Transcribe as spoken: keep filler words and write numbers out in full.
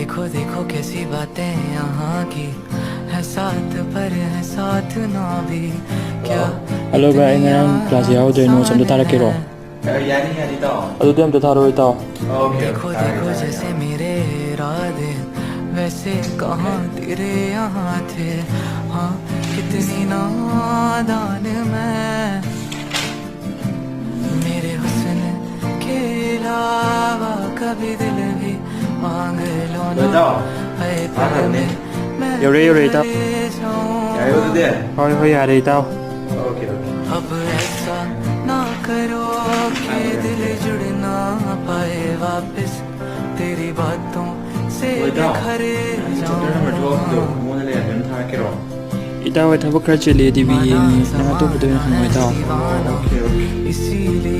देखो देखो कैसी बातें यहाँ की, है साथ पर है साथ ना भी। क्या Hello, bye. ꯑꯩ ꯉꯔꯥꯡ class ꯌꯥꯎꯗ꯭ꯔꯦ, notes ꯑꯝꯇ ꯊꯥꯔꯛꯀꯦꯔꯣ? ꯑ, ꯌꯥꯅꯤ, ꯌꯥꯅꯤ, ꯏꯇꯥꯎ꯫ ꯑꯗꯨꯗꯤ ꯑꯝꯇ ꯊꯥꯔꯛꯑꯣ, ꯏꯇꯥꯎ꯫ Okay, okay, देखो ꯊꯥꯔꯒꯦ, देखो ꯊꯥꯔꯒꯦ, ꯖꯩꯁꯦ ꯊꯥꯔꯒꯦ꯫ ꯃꯦꯔꯦ ꯏꯔꯥꯗꯦ, ꯋꯦꯁꯦ ꯀꯍꯥ ꯇꯦꯔꯦ ꯌꯍꯥ ꯊꯦ, ꯍꯥ, ꯀꯤꯇꯅꯤ ꯅꯥꯗꯥꯟ ꯃꯩ, ꯃꯦꯔꯦ ꯍꯨꯁꯟ ꯀꯦ ꯏꯂꯥꯋꯥ ꯀꯚꯤ ꯗꯤꯜ ꯚꯤ ꯃꯥꯡꯒ ꯂꯣ ꯅꯥ, ꯏꯇꯥꯎ, ꯑꯩ ꯊꯥꯈ꯭ꯔꯕꯅꯦ꯫ ꯌꯧꯔꯦ, ꯌꯧꯔꯦ, ꯏꯇꯥꯎ꯫ ꯌꯥꯏꯌꯦ, ꯑꯗꯨꯗꯤ? ꯍꯣꯏ, ꯍꯣꯏ, ꯌꯥꯔꯦ, ꯏꯇꯥꯎ꯫ Okay, okay. अब ऐसा ना करो कि दिल जुड़ ना पाए वापस तेरी बातों से। ꯍꯣꯏ, ꯏꯇꯥꯎ꯫ बिखर ꯅꯪꯒꯤ chapter number twelve ꯗꯣ ꯑꯩꯉꯣꯟꯗ ꯂꯩꯔꯝꯃꯦ, ꯑꯗꯨꯝ ꯊꯥꯔꯛꯀꯦꯔꯣ? ꯏꯇꯥꯎ ꯍꯣꯏ ꯊꯕꯛ ꯈꯔ ꯆꯤꯜꯂꯤ, ꯇꯤ ꯚꯤ ꯌꯦꯡꯉꯤ꯫ ꯅꯪ ꯑꯇꯣꯞꯄꯗ ꯑꯣꯏꯅ ꯍꯪꯉꯣ, ꯏꯇꯥꯎ꯫ Okay, okay.